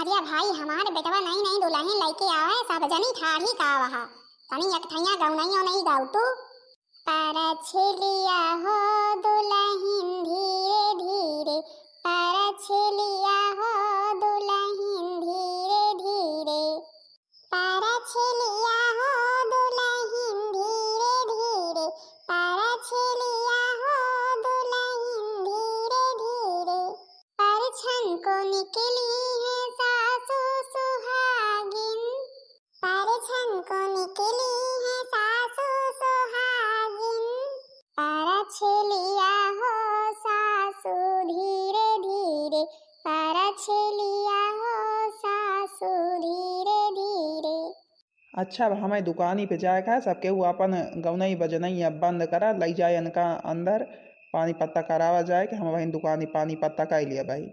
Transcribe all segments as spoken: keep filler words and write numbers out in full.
अरे भाई, हमार बेटवा नई नई दुलहिन लइके आवा है, सब जनी ठाढ़ी का आवा है। तनी एक ठइया गउनई ओनई गाउ तू। परछलिया हो दुलहिन धीरे धीरे, परछलिया हो दुलहिन धीरे धीरे। परछलिया हो दुलहिन धीरे धीरे, परछलिया हो दुलहिन धीरे धीरे। परछन को निकली है सासु सुहागिन, परछन को निकली है सासु सुहागिन। परछलिया हो सासु धीरे धीरे, परछलिया हो सासु धीरे धीरे। अच्छा, अब हमें दुकानी पे जाए का है, सब केहू आपन गउनई बजनई अब बंद करा, लई जाए इनका अंदर, पानी पत्ता करावा जाए कि हम वहीं दुकानी पानी पत्ता कइ लिया भाई।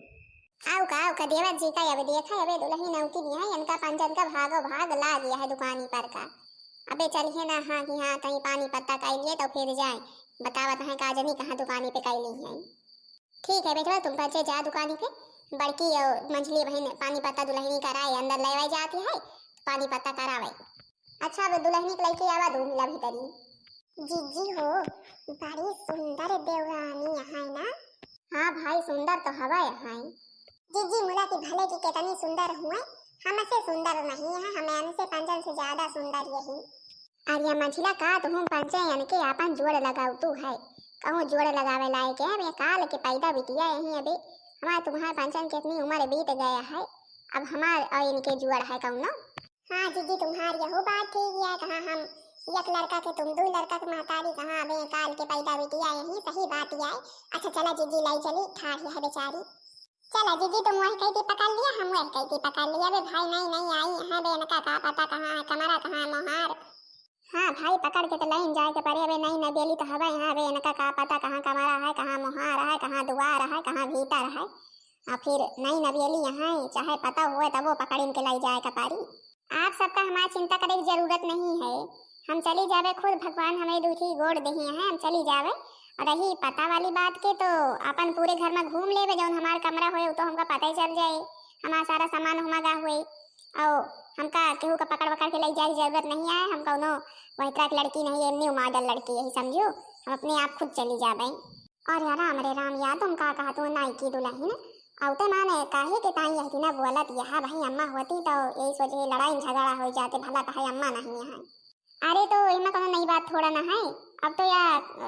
आउ का, आउ का देवर जी का, अबे देखा, अबे दुलहिन अउती नहीं है, इनका पंचन का भागो भाग लाग गया है दुकानी पर का। अबे चलिए ना, हाँ कि हाँ, कहीं पानी पत्ता कइ लिए तो फिर जाए, बतावत है का जनी कहाँ दुकानी पे कइ ली है। ठीक है बेटवा, तुम पंचे जा दुकानी पे, बड़की और मंझली बहिन पानी पत्ता दुलहिनी कराए, अंदर लेवाई जाती है, पानी पत्ता करावे। अच्छा, अब दुलहिनी के लइके आवा दू मिला भीतरी। जीजी हो, बड़ी सुंदर देवरानी है ना? हाँ भाई, सुंदर तो हवा है। जीजी मुला की भले की कितनी सुंदर हुए, हमसे सुंदर नहीं है, हमें इनसे पंचन से ज्यादा सुंदर यही। अरे मंझिला का तुम पंचे इनके आपन जोड़ लगाउ तू है, कहूँ जोड़ लगावे लायक है, अबे काल के पैदा बिटिया यही अबे, हमार तुम्हार पंचन कितनी उम्र बीत गया है, अब हमार और इनके जुआर है कौनो। हाँ जीजी, तुम्हार यहू बात ठीक है, कहाँ हम एक लड़का के तुम दू लड़का के महतारी, कहाँ अबे काल के पैदा बिटिया यही, सही बात है। अच्छा चला जीजी, लाई चली, ठाढ़ है बेचारी। चला जीजी, तुम वह कैदी पकड़ लिया, हम वह कैदी पकड़ लिया। अबे भाई, नहीं नहीं आई है बे, इनका का पता कहाँ है कमरा, कहाँ है मोहार। हाँ भाई, पकड़ के तो लाइन जाए के पड़े। अबे नहीं नबेली तो हवा यहाँ, अबे इनका का पता कहाँ कमरा है, कहाँ मोहार है, कहाँ दुआर है, कहाँ भीतर है। आ फिर नई नबेली यहाँ है, चाहे पता हुए तब वो पकड़ इनके लाई जाए के पारी। आप सबका हमार चिंता करे की जरूरत नहीं है, हम चली जावे, खुद भगवान हमें दूठी गोड़ देही है, हम चली जावे। और रही पता वाली बात के, तो अपन पूरे घर में घूम लेवे, जौन हमार कमरा होए, वो तो हमका पता ही चल जाए, हमार सारा सामान हुमा गा हुए। और हमका केहू का पकड़ पकड़ के ले जाए की जरूरत नहीं है, हम कौनो वहितरा की लड़की नहीं है, न्यू मॉडल लड़की यही समझो, हम अपने आप खुद चली जावे। और यार राम रे राम, या तुम का कहा तू नाई की दुलहिन, औते माने काहे के ताई यह दिना बोलत यहा भाई अम्मा होती तो यही सोचे लड़ाई झगड़ा हो जाते, भला कहे अम्मा नहीं है। अरे तो इमा कोनो नई बात थोड़ा ना है, अब तो या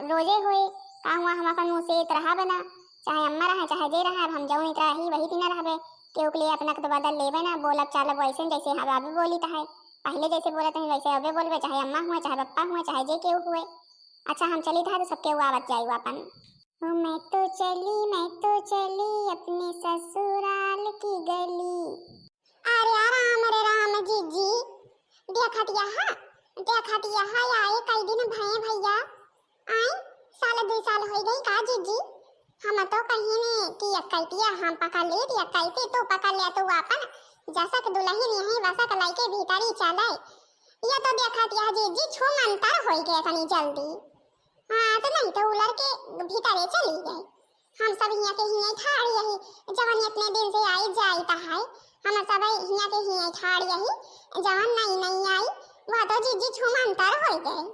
रोजे होए, का हुआ हम अपन मुँह से इतरहा बना, चाहे अम्मा रहा चाहे जे रहा, अब हम जौन इतरा ही वही दिना रहबे, केहू के लिए अपना के तो बदल लेबे ना, बोलब चालब वैसे जैसे हम अबे बोली तो है, पहले जैसे बोलत है वैसे अबे बोलबे, चाहे अम्मा हुआ चाहे पप्पा हुआ चाहे जे केहू हुए। अच्छा हम चली था तो सब केहू आवत जाई अपन। ओ मैं तो चली, मैं तो चली अपने ससुराल की गली। अरे राम रे राम जीजी, देखत यहा, देखत यहा आए कई दिन भये भैया, आई साल दो साल हो गई का जीजी? हम तो कहीं ने कि अक्कैतिया हम पकड़ ली थी, अक्कैती तू पकड़ लिया, तू अपन जसक दुलहिन यही वसक लइके भीतरी चले। ये तो देखत यहा जीजी छू मंतर हो गए इतनी जल्दी। हाँ, तो नहीं तो उलर के भीतरे चली गई। हम सब हियाँ के हियाँ ठाड़ यही, जवन इतने दिन से आई जाई ता है, हम सब हियाँ के हियाँ ठाड़ यही, जवन नई नई आई, वह तो जीजी छू मंतर हो गए।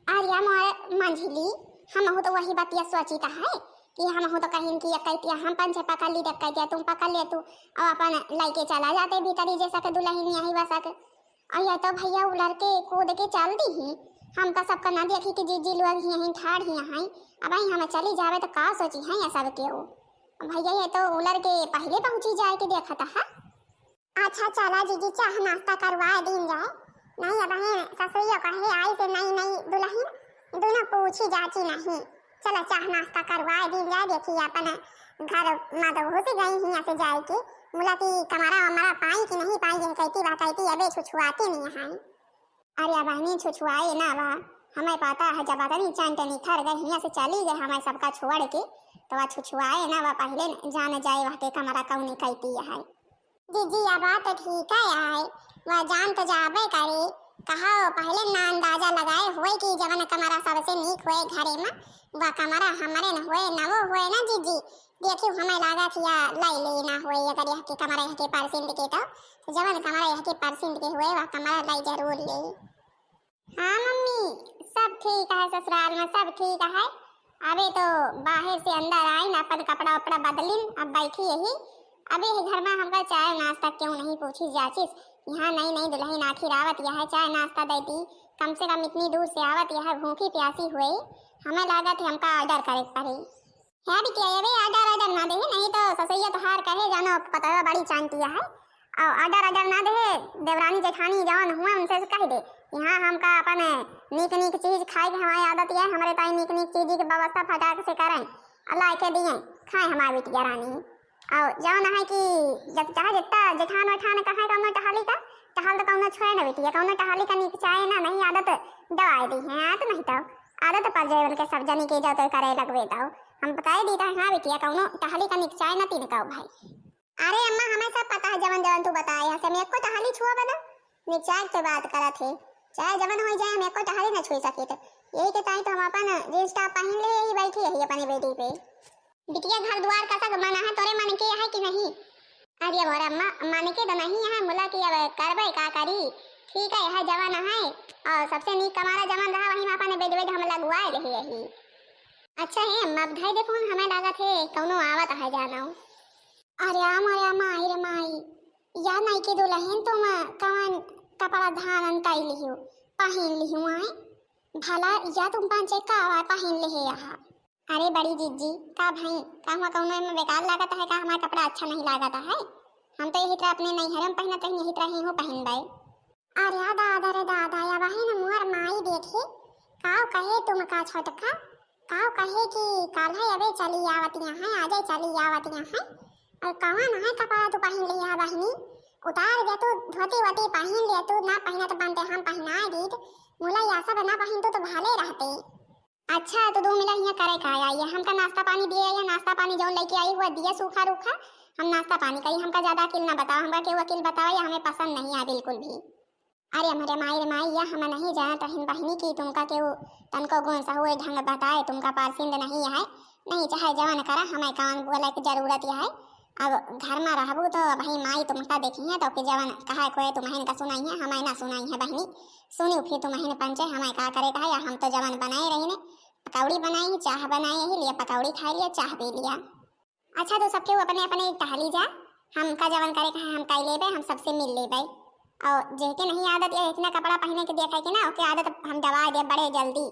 अरे मोर मंझली, हमहू तो वही बतिया सोची ता है कि हमहू तो कहीं कि अक्कैतिया हम पंचे पकड़ ली, अक्कैतिया तुम पकड़ ले तू, अब अपन लइके चला जाते भीतरी जैसा के दुलहिन यही वसक। और यह तो भैया उलर के कूद के चल दी ही। हमका सबका ना देखी कि जीजी लोग ही यहीं ठाड़ ही हैं। अब आई हम चली जावे तो का सोची हैं या सब केहू। भैया ये तो उलर के पहले पहुँची जाए के देखा था। अच्छा चला जीजी, चाह नाश्ता करवा दीन जाए। नहीं अब हैं ससुरियो कहे आई से नई नई दुलहिन, दोनों पूछी जाची नहीं। चला चाह नाश्ता करवा दीन जाए, देखी अपन घर में तो घुस गई हियाँ से जाए के। मुला की कमरा वमरा पाई कि नहीं पाई, यह कहती बा, कहती अबे छुछुआती नहीं है। अरे बहनी छुछुआए ना बा, हमें पता है जब अतनी चंट निखर गए हियाँ से चली गए हमें सबका छोड़ के, तो वह छुछुआए ना बा, पहले जान जाए वह के कमरा कौन कहती है। जीजी, या बात तो ठीक है, आए वह जान तो जाबे करे, कहा पहले ना अंदाजा लगाए होए कि जवन कमरा सबसे नीक होए घरे में, वह कमरा हमरे न होए, न वो होए ना जीजी। देखियो, हमें लागत या लाई लेना होए, अगर यह के कमरा यह के परसिंद के तो, तो जवन कमरा यह के परसिंद के होए, वह कमरा लाई जरूर ले। हाँ मम्मी, सब ठीक है, ससुराल में सब ठीक है। अबे तो बाहर से अंदर आइन, अपन कपड़ा उपड़ा बदलिन, अब बैठी यही। अबे ही घर में हमका चाय नाश्ता क्यों नहीं पूछी जाचिस? यहाँ नई नई दुल्हन आखिर आवत यह चाय नाश्ता देती, कम से कम इतनी दूर से आवत यह भूखी प्यासी हुए, हमें लागत है हमका order करे के पड़ी। है बिटिया, ये भी order order ना दे, नहीं तो ससुइया तोहार कहे जानो पतोहिया बड़ी चांटिया है। और order order ना दे, देवरानी जेठानी जवन हुए उनसे कह दे, यहाँ हमका अपन नीक नीक चीज खाए के हमारी आदत है, हमारे ताई नीक नीक चीज की व्यवस्था फटाक से करें, अल्लाह के दिए खाए हमारी बिटिया रानी। और जवन है कि जब चाहे जितना जेठान वेठान कहे कौनो टहली का, टहल तो कौनो छोड़े न बिटिया, कौनो टहली का नीक चाहे ना, नहीं आदत दवाई दी है, आदत नहीं तो आदत पड़ जाए उनके सब जनी के जो तो करे लगवे दो। हम बताए दी था, हाँ बिटिया, कौनो टहली का निकचाए ना तीन का भाई। अरे अम्मा, हमें सब पता है, जवन जवन तू बताए है, हम एको टहली छुआ बना, निकचाए के बात करत है, चाहे जवन हो जाए, हम एको टहली ना छुई सके। तो यही के ताई तो हम अपन जींस टॉप पहन ले, यही बैठी है अपनी बेटी पे। बिटिया, घर द्वार का सब मना है, तोरे मन के है कि नहीं? अरे मोर अम्मा, मन के तो नहीं है, मुला की अब करबे का करी। ठीक है, यह जवन है, और सबसे नीक कमारा जवन रहा, वही में अपन बेड वेड हम लगवाए ले यही। अच्छा है अम्मा, अब धई दे फोन, हमें लागत है कौनो आवत है जानो। अरे आ मोरे माई रे माई, या नई की दुल्हन तुम कवन कपड़ा धारण कर लियो, पहन लियो आए? भला या तुम पांचे का आवा पहन ले है यहाँ? अरे बड़ी जीजी, का भाई, का हुआ, कौनो एमे बेकार लागत है का? हमार कपड़ा अच्छा नहीं लागत है? हम तो यही तरह अपने नैहर में पहनत रही, यही तरह ही हूँ पहनबे। अरे दादा रे दादा, या वही न मोर माई देखी, काव कहे तुम का छोटका, काव कहे कि काल्हे अबे चली आवतिया है, आजे चली आवतिया है। और कवन है कपड़ा तू पहन लिया बहिनी? उतार दे तू, धोती वोती पहन लिया तू, ना पहनत बनते हम पहनाए दीत। मुला या सब ना पहन तू तो भले रहते। अच्छा, तो दो मिला हियाँ करे का आई है? हमका नाश्ता पानी दिए या नाश्ता पानी जौन लेके आई हुआ दिया सूखा रूखा, हम नाश्ता पानी करी। हमका ज्यादा अकिल ना बताओ, हमका केहू अकिल बताओ या हमें पसंद नहीं है बिल्कुल भी। अरे हमरे माई रे माई, या हम नहीं जानत रहिन बहिनी कि तुमका केहू तनको गुण सहूर ढंग बताए, तुमका परसिंद नहीं है। नहीं चाहे जवन करा, हमें कौन बोले की जरूरत है। अब घर में रहबू तो भाई माई तुमका देखी है तो कि जवन कहा कोई तुम्हें का सुनाई है, हमें ना सुनाई है बहिनी। सुनी फिर तुम्हें पंचे हमें का करे का है, या हम तो जवन बनाए रही ने, पकौड़ी बनाई, चाह बनाई, यही लिए पकौड़ी खाई लिया, चाह पी लिया। अच्छा, तो सब केहू अपने अपने टहली जा, हमका जवन करे के है हम कई लेबे, हम सबसे मिल लेबे। और जेके नहीं आदत या इतना कपड़ा पहने के देखा कि ना, ओके आदत हम दबा दे बड़े जल्दी।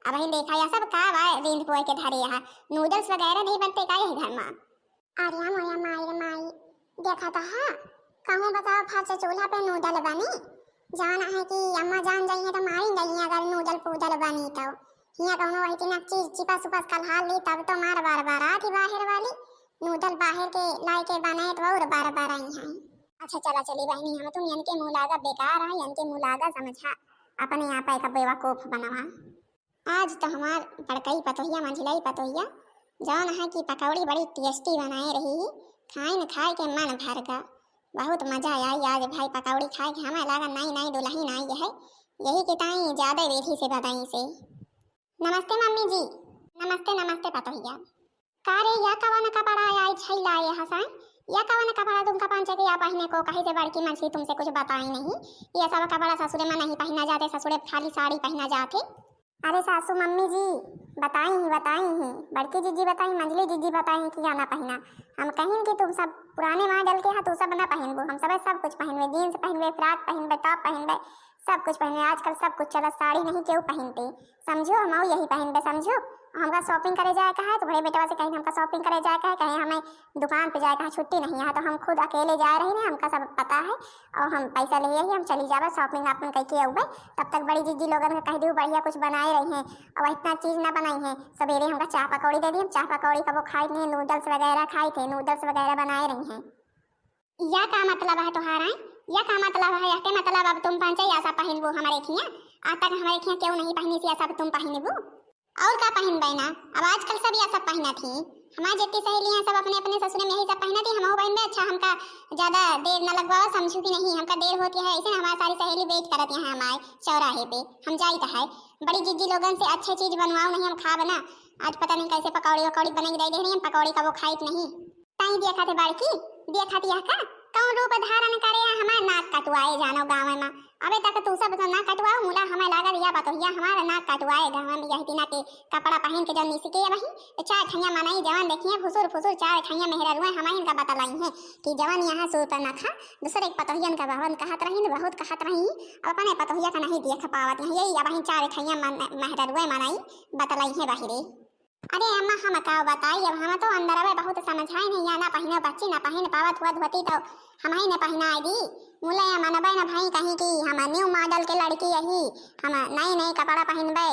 अब ही देखा या सब का बा रींद पोए के धरे यहाँ, नूडल्स वगैरह नहीं बनते का यही घर में? अरे मोया माई रे माई, देखा तो है, कहूँ बताओ फर्श चूल्हा पे नूडल बनी, जाना है कि अम्मा जान जाइए तो मारी जाइए अगर नूडल पूडल बनी तो। हियाँ कौनो वही तीन चीज चिपस उपस कल्हार ली तब तो मार बार बार आती बाहर वाली। नूडल बाहर के लाई के बनाए तो और बार बार आई हैं। अच्छा चला चली बहनी, हम तुम इनके मुँह लागा बेकार है, इनके मुँह लागा समझा, अपने आप का बेवकूफ बनवा। आज तो हमार बड़कई पतोहिया, मंझिलई पतोहिया, जौन है कि पकौड़ी बड़ी टेस्टी बनाए रही ही, खाइन खाए के मन भर गा। बहुत मजा आई आज भाई पकौड़ी खाए के, हमें लगा नई नई दुल्हन आई है, यही के ताई ज्यादा बेठी से बताई से। नमस्ते मम्मी जी। नमस्ते, नमस्ते पतोहिया। का रे, या कवन कपड़ा आई छैला ये हसाई? या कवन कपड़ा तुमका पांचे के या पहने को, कहे से बड़की मंझली तुमसे कुछ बताई नहीं? ये सब कपड़ा ससुरे में नहीं पहना जाते, ससुरे खाली साड़ी पहना जाते। अरे सासू मम्मी जी, बताई ही, बताई ही, बड़की जीजी बताई, मंझली जीजी बताई कि या ना पहना। हम कहिन कि तुम सब पुराने मॉडल के हा, तू सब ना पहनबो, हम सब सब कुछ पहनबे, जींस पहनबे, फ्रॉक पहनबे, टॉप पहनबे, सब कुछ पहनबे। आजकल सब कुछ चलत, साड़ी नहीं केहू पहनते, समझो, हम यही पहनबे, समझो। हमका शॉपिंग करे जाए का है, तो बड़े बेटवा से कहीं हमका शॉपिंग करे जाए का है, कहीं हमें दुकान पे जाए का है, छुट्टी नहीं है, तो हम खुद अकेले जाए रही ने, हमका सब पता है। और हम पैसा ले आई, हम चली जाबे शॉपिंग अपन कई के अउबे। तब तक बड़ी जीजी लोगन के कह दियो बढ़िया कुछ बनाए रही हैं, और इतना चीज ना बनाई हैं। सवेरे हमका चाह पकौड़ी दे दी, हम चाह पकौड़ी कबो खाई नहीं, नूडल्स वगैरह खाई थे, नूडल्स वगैरह बनाए रही हैं। या का मतलब है तोहार, हैं? या का मतलब है? यह के मतलब अब तुम पंचे या सब पहनबू हमारे खिया? आज तक हमारे खिया केहू नहीं पहनी सी, या सब तुम पहनबू? और का पहनबे ना, अब आजकल सब या सब पहनत ही। हमार जितनी सहेली हैं सब अपने अपने ससुरे में यही सब पहनत ही, हमहू पहनबे। अच्छा हमका ज्यादा देर न लगवाओ, समझू कि नहीं, हमका देर होती है, ऐसे हमारी सारी सहेली वेट करत यहाँ हमारे चौराहे पे, हम जाइत है। बड़ी जीजी लोगन से अच्छे चीज बनवाओ नहीं, हम खाब ना। आज पता नहीं कैसे पकौड़ी वकौड़ी बनाई दे रही है, पकौड़ी का वो खाइत नहीं। ताई देखा थे बड़की, देखा थे यह का कौन रूप धारण करे है, हमार नाक कटवाए जानो गाँव में। अबे तक तू सब तो ना कटवाओ मुला, हमें लागत या पतोहिया हमारा नाक कटवाए गाँव में। यही दिना के कपड़ा पहन के जब निसके वही तो चार ठैया मनई जवन देखिए फुसुर फुसुर चार ठैया मेहररुए हमार इनका बतलाई है कि जवन यहाँ सूर्पनखा दूसरे एक पतोहियन का भवन कहत रही, बहुत कहत रही, अब अपने पतोहिया का नहीं देख पावत है। यही अब वहीं चार ठैया मन-, मेहररुए मनई बतलाई है बहिरे। अरे अम्मा, हम का बताई, अब हम तो अंदरवे बहुत समझाई नहीं, या ना पहिनो बच्ची, ना पहिन पावत हुआ धोती तो हम ही ने पहिनाए दी। मुले या मनबे न भाई कहीं कि हम न्यू मॉडल के लड़की यही, हम नई नई कपड़ा पहिनबे,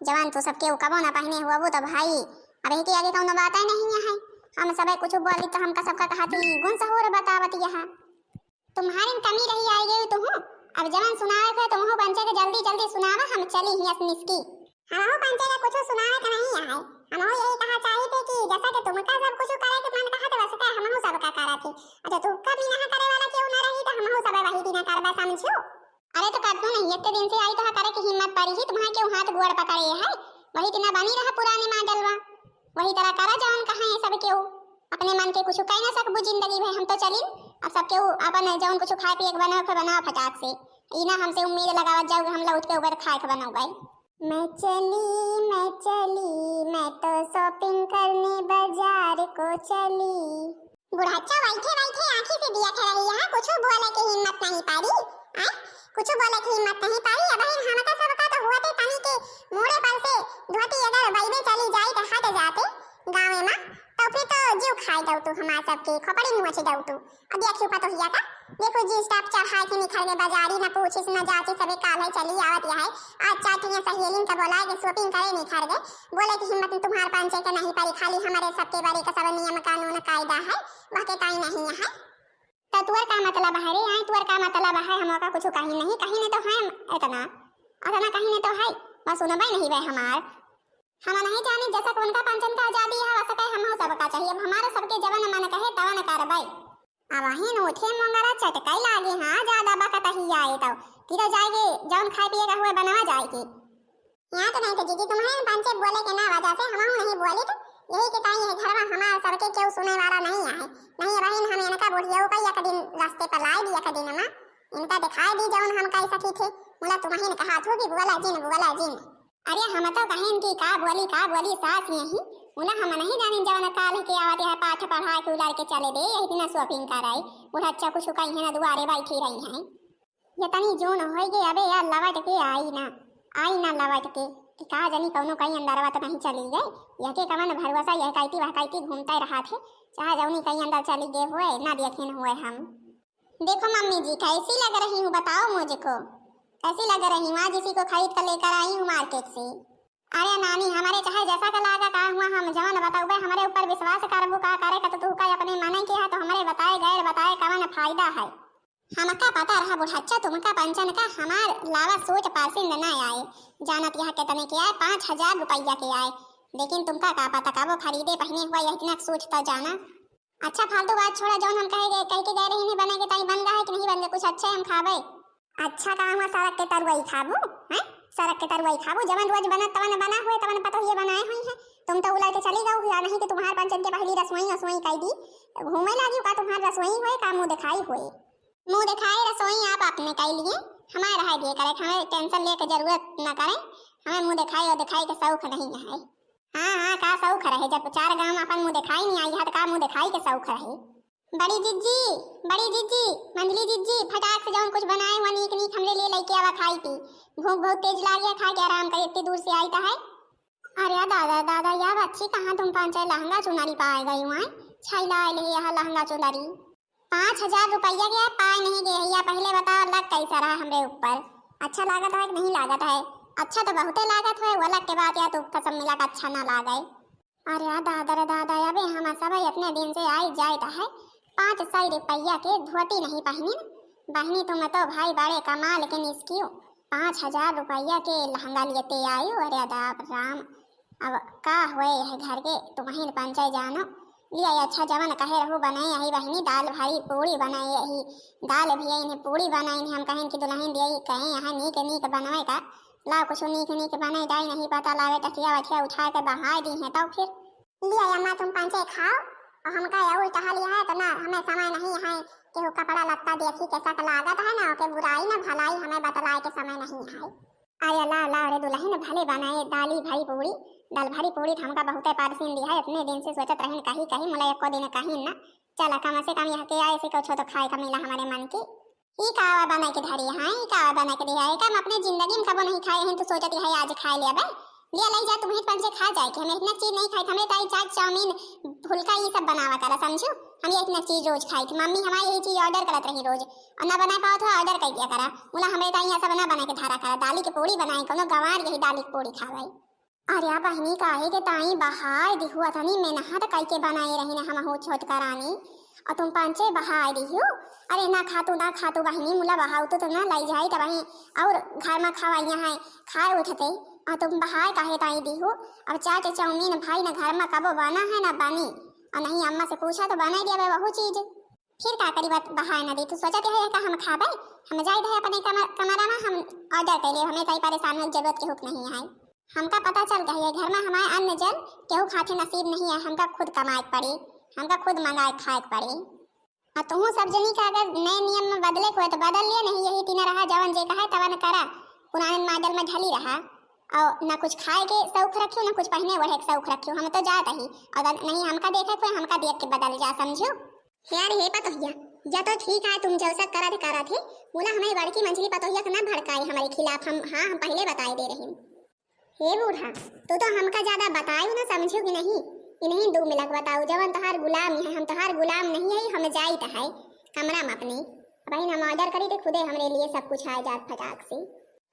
जवान तो सबके उ कबो ना पहिने हुआ वो तो भाई। अब यही के आगे कौनो बात ही नहीं है, हम सबे कुछ बोली तो हमका सबका कहती गुण सहूर बतावत यह। तुम्हारी कमी रही आए गई तुहू। अब जवन सुनावे के तुमहू पंचे के जल्दी जल्दी सुनावा, हम चली ही असनिस की। हमहू पंचे के कुछ सुनावे के नहीं आए, हमहू यही कहा चाहिए थे कि जैसा कि तुमका सब कुछ करे के मन कहा तो वैसे तो हमहू सब का करा थी। अच्छा, तू कभी ना करे वाला क्यों ना रही तो हमहू सब वही दिन करबा, समझो। अरे तो कर दो नहीं, इतने दिन से आई तो करे की हिम्मत पड़ी ही, तुम्हारे क्यों हाथ गोड़ पकड़े है, वही दिना बनी रहा पुराने मॉडल वा। वही तरह करा जवन कहा है सब केहू। अपने मन के कुछ कह ना सकबू जिंदगी भर, हम तो चलिन। अब सब केहू अपन जवन कुछ खाए पिए के बनाओ के बनाओ फटाक से। ई ना हमसे उम्मीद लगावत जाओ कि हम लौट के उबर खाए के बनाओ भाई। मैं चली, मैं चली, मैं तो शॉपिंग करने बाजार को चली। बुढ़ाचा वैठे वैठे आँखी से दिया थे रही है, कुछ बोले के हिम्मत नहीं पारी। आय, कुछ बोले के हिम्मत नहीं पारी। अब हम हमका सबका तो हुआ थे तनी के मूड़े पर से धोती अगर बैबे चली जाई तो हट जाते गाँव में, तो फिर तो जीव खाई दऊ तू हमार सबके, खोपड़ी नोच दऊ तू। अब देखियो पतोहिया का, देखो जींस टॉप चढ़ाए के निखर गए बाजारी, ना पूछिस ना जाचिस, सबे काल है चली आवत यह है। आज चार ठिया सहेलिन का बोलाए के शॉपिंग करे निखर गए, बोले की हिम्मत तुम्हार पंचे के नहीं परी, खाली हमारे सबके बारे का सब नियम कानून कायदा है, वह के ताई नहीं है। तो तुअर का मतलब है रे? आए, तुअर का मतलब है? हम का कुछ कही नहीं, कही नहीं तो है इतना, इतना कही नहीं तो है, बस सुनबे नहीं बे हमार। हम नहीं जाने जैसा उनका पंचन का आजादी है वैसा कहे हम सबका चाहिए। अब हमारा सबके जवन मन कहे तवन करबे। अब वहीं उठे मोंगरा चटकाई लागे, हाँ ज्यादा बकत ही आए तो किधर जाएगी, जवन खाए पिए का हुए बनवा जाएगी। यहाँ तो नहीं तो जीजी तुम्हारे पंचे बोले के ना वजह से हम नहीं बोली तो यही के ताई है घर में हमारे सबके केहू सुने वाला नहीं आए। नहीं बहन हम इनका बुढ़िया का एक दिन रास्ते पर लाई दी, एक दिन में इनका दिखाई दी जवन हम कह सकी थे। मुला तुम्हें कहा थू कि बोला जिन, बोला जिन। अरे हम तो कहें कि का बोली, का बोली सास यही। मुला हम नहीं जाने जवन काल के आवत है पाठ पढ़ा के उलार के चले दे, यही दिन शॉपिंग कराई। बुढ़ाचा कुछ कही है ना दुआरे बैठी रही है। ये तनी जून होई गई, अबे यार लवट के आई ना, आई ना लवट के। कि का जानी कौनो कहीं अंदरवा तो नहीं चली गई। यह के कवन भरोसा, यह कहती वह कहती घूमते रहा थे, चाहे जौनी कहीं अंदर चली गए हुए ना देखेन हुए हम। देखो मम्मी जी, कैसी लग रही हूँ बताओ मुझको, कैसी लग रही हूँ? आज इसी को खरीद कर लेकर आई हूँ मार्केट से। अरे नानी, हमारे चाहे जैसा का लागा का हुआ, हम जवन बताऊबे हमरे ऊपर विश्वास करबू का करे का, तो तू का अपने मन के है तो हमरे बताए गैर बताए कवन फायदा है? हमका पता रहा बुढ़ाचा, तुमका पंचन का हमार लावा सूट पसंद ना आए। जानत यह कितने के आए? पाँच हजार रुपया के आए। लेकिन तुमका का पता कबो खरीदे पहने हुआ यह इतना सूट तो जाना। अच्छा फालतू बात छोड़ा, जौन हम कहे गए, कह के गए रही नहीं बने के ताई बन गए है कि नहीं बन गए? कुछ अच्छे हम खाबे। अच्छा का हुआ, सड़क के तरुआई खाबू? हैं, सड़क के तरुआई खाबू? जवन रोज बनत तवन बना हुए, तवन पतोहिए बनाए हुई हैं। तुम तो उलर के चली गऊ या नहीं कि तुम्हार पंचन के पहली रसोई रसोई कह दी। घूमे लागी का तुम्हार रसोई हुए का मुँह दिखाई हुए? मुँह दिखाए रसोई आप अपने कह लिए, हमारे रह दिए करे, हमें टेंशन लेके जरूरत न करें। हमें मुँह दिखाई और दिखाई के शौक नहीं है। हाँ हाँ, का शौक रहे, जब चार गांव अपन मुँह दिखाई नहीं आई है तो का मुँह दिखाई के शौक रहे? बड़ी जिज्जी, बड़ी जिज्जी, मंझली जिज्जी, फटाक से जौन कुछ बनाए हुआ नीक नीक हमरे लिए लेके आवा खाई पी। भूख बहुत तेज लागी है, खा के आराम करे, इतनी दूर से आई तो है। अरे दादा दादा, या बच्ची कहाँ तुम पाँचे लहंगा चुनरी पाए गई हुआ है? छैला आए ले यहाँ लहंगा चुनरी। पाँच हजार रुपया के पाए नहीं गए है, या पहले बताओ लग कैसा रहा हमरे ऊपर? अच्छा लागत है कि नहीं लागत है? अच्छा तो बहुते लागत है, वो लग के बात या तो कसम मिला के अच्छा ना लागे। अरे दादा रे दादा, अबे हम सब इतने दिन से आई जाइत है, पाँच सौ रुपया के धोती नहीं पहनिन। बहनी तुम तो भाई बड़े कमाल के निस्कियो, पाँच हजार रुपया के लहंगा लेते आयो। अरे दाप राम, अब का हुए यह घर के तुम्हें पंचे जानो। लिया अच्छा जवन कहे रहू बनाए यही बहनी, दाल भारी पूड़ी बनाए यही, दाल भी यही पूड़ी बनाए हम कहें कि दुल्हन दिया कहें यहाँ नीक नीक बनवे का लाओ कुछ नीक नीक बनाई दाई, नहीं पता लागे टठिया वठिया उठा के बहाय दी है। तो फिर लिया अम्मा, तुम पंचे खाओ, और हमका और टहल है तो ना, हमें समय नहीं है, केहू कपड़ा लत्ता देखी कैसा का लागत है ना, ओके बुराई ना भलाई हमें बतलाए के समय नहीं है। अरे ला ला रे दुल्हन, भले बनाए दाली भरी पूरी, दाल भरी पूरी तो हमका बहुते परसीन दिया है, इतने दिन से सोचत रहन कही कही, मुला एको दिन कही ना। चला कम से कम यहाँ के आए से कुछ तो खाए का मिला हमारे मन की। ई का आवा बना के धरी है, ई का आवा बना के दिया है, का हम अपने जिंदगी में कबो नहीं खाए हैं, तो सोचत है आज खाए ले अबे। लिया लई जा, तुम्हें पंचे खा जाए कि हमें इतना चीज नहीं खाई, हमें ताई चाट चाउमीन फुल्का ये सब बनावा करा, समझू? हम ये इतना चीज रोज खाई थी, मम्मी हमारी यही चीज ऑर्डर करत रही रोज, और ना बना पाओ तो ऑर्डर कर दिया करा। मुला हमें ताई ऐसा बना बना के धारा करा, दाली की पूरी बनाई, कोनो गंवार यही दाली की पूरी खावाई। अरे बहिनी, काहे के ताई बहाय दिहु, अतनी मेहनत कई के बनाए रही ना हम हो छोटका रानी, और तुम पंचे बहाय दिहु। अरे ना खातू, ना खातू बहिनी, मुला बहाउतू तो ना लाई जाई तब वहीं और घर में खवाइया है, खाए उठते, और तुम बहाय काहे ताई दिहु? अब चाट चाउमीन भाई ना घर में कबो बना है ना बनी, और नहीं अम्मा से पूछा तो बना दिया वहू चीज। फिर का करी, बात बहाय ना दी, तू सोचत है का हम खाबे? हम जाई रहे अपने कमर, कमरा में, हम ऑर्डर कर ले, हमें कई परेशान में जरूरत के हुक नहीं है। हमका पता चल गई है, घर में हमारे अन्न जल केहू खाते नसीब नहीं है, हमका खुद कमाए के पड़ी, हमका खुद मंगाए के खाए के पड़ी। और तुहू सब जनी का अगर नए नियम में बदले को है तो बदल लिया, नहीं यही तीना रहा, जवन जे कहे तवन करा, पुराने मॉडल में ढली रहा। और ना कुछ खाए के शौक रखियो, ना कुछ पहने ओढ़े के शौक रखियो, हम तो जात ही। और नहीं हमका देखे कोई, हमका देख के बदल जा, समझो। यार हे पतोहिया, या तो ठीक है, तुम जौसा करत करत है, मुला हमारी बड़की मंझली पतोहिया के ना भड़काई हमारे खिलाफ, हम, हाँ, हम पहले बताए दे रही। हे बूढ़ा, तू तो हमका ज्यादा बताई ना, समझो कि नहीं? इन्हीं दू मिला के बताओ, जवन तोहार गुलाम है, हम तोहार गुलाम नहीं है, हम जाइत है कमरा में अपने। अब हम ऑर्डर करी थे, खुदे हमरे लिए सब कुछ आ जात फटाक से।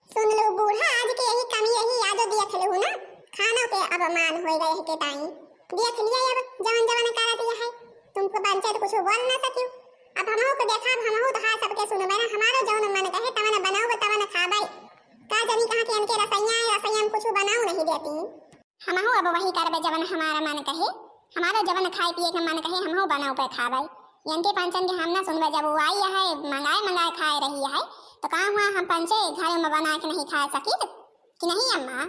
सुन लो बूढ़ा, आज के यही कमी यही आज देख लो ना, खानों के अपमान हो गए के ताई। देख लिया अब जवन जवन करत है, तुमको पंचायत कुछ बोल ना सकियो। अब हमहू को देखा, अब हमहू तो हाँ सबके सुनबे ना, हमारो जवन मन कहे तवन बनाओ तवन खाबे। का जानी कहाँ के इनके रसैया है, रसैया में कुछ बनाओ नहीं देती। हमहू अब वही करबे जवन हमारा मन कहे, हमारा जवन खाए पिए के मन कहे हमहू बनाओ पे खाबे। इनके पंचन के हम ना सुनबे, जब वो आई है मंगाए मंगाए खाए रही है तो का हुआ हम पंचे घरों में बना के नहीं खा सकित कि नहीं अम्मा?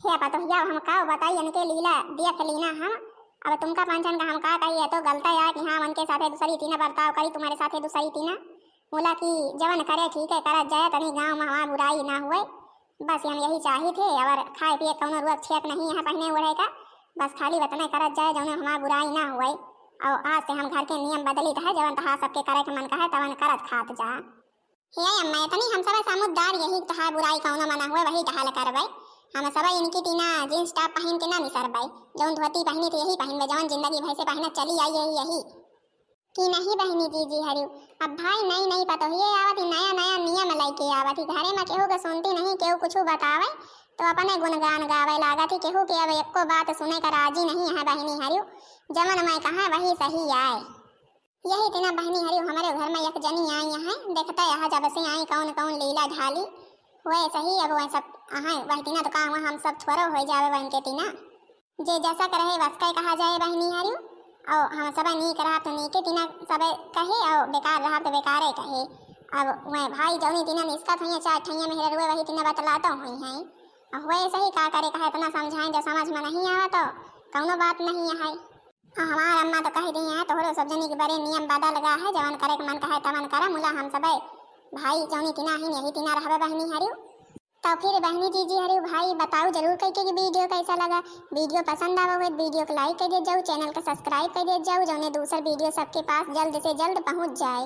हे पतोहिया, हम का बताई, इनके लीला देख लीना हम। अब तुमका पंचन का हम का कही, ये तो गलत है कि हाँ, उनके साथे दूसरी तीना बर्ताव करी, तुम्हारे साथे दूसरी तीना। मुला की जवन करे ठीक है, करत जाए, तनी गाँव में हमार बुराई ना हुए। बस हम यही चाही थे, और खाए पिए कौनो रुअक छियक नहीं है पहने ओढ़े का, बस खाली वतने करत जाए, जौने हमार बुराई ना हुए। और आज से हम घर के नियम बदलित है, जवन तहा सबके करे के मन कहे, तवन करत खात जा। हे अम्मा, इतनी हम सब समझदार यही तहार बुराई कौनो मना हुए, वही टहाल करबै। हम सब इनकी तीना जींस टॉप पहिन के ना निसरबै, जौन धोती पहिनी थी यही पहिनबै, जौन जिंदगी भर से पहिनत चली आई यही, यही। कि नहीं बहिनी जीजी हरियो, अब भाई नई नई पतोहिए आवत ही, नया नया नियम लइके आवत ही, घरे में केहू के सुनती नहीं, केहू कुछ बतावे तो अपने गुणगान गावे लागत ही, केहू के अब एको बात सुने का राजी नहीं है बहिनी हरियो, जवन मैं कहा वही सही आए। यही तीना बहिनी हरियो हमरे घर में एक जनी आई है, देखते यह जब से आई कौन कौन लीला झाली हुए सही। अब वह सब अहाँ वह तीना तो का हुआ, हम सब थोड़ो हो जावे बन के तीना। जे जैसा करे वस के कहा जाए बहिनी हरियो, और हम सब नीक रहा तो नीके तीना सब कहे, और बेकार रहा तो बेकारे कहे। अब वह भाई जौनी तीना निस्कत हुई है, चार ठैया में हिररुए वही तीना बतलाता हुई है। और हुए सही का करे, कहे इतना समझाएं, जो समझ में नहीं आवा तो कौनो बात नहीं है। हाँ, हमार अम्मा तो कह दी है, तोहरो सब जनी के बड़े नियम बदल गा है, जवन करे के मन कहे तवन करा, मुला हम सबे भाई जौनी तीना ही यही तीना रहबे बहिनी हरियो। तो फिर बहिनी जीजी हरियो भाई बताओ जरूर कह के कि वीडियो कैसा लगा। वीडियो पसंद आवा हुए तो वीडियो को लाइक कर दे जाओ, चैनल को सब्सक्राइब कर दे जाओ, जौने दूसर वीडियो सबके पास जल्द से जल्द पहुँच जाए।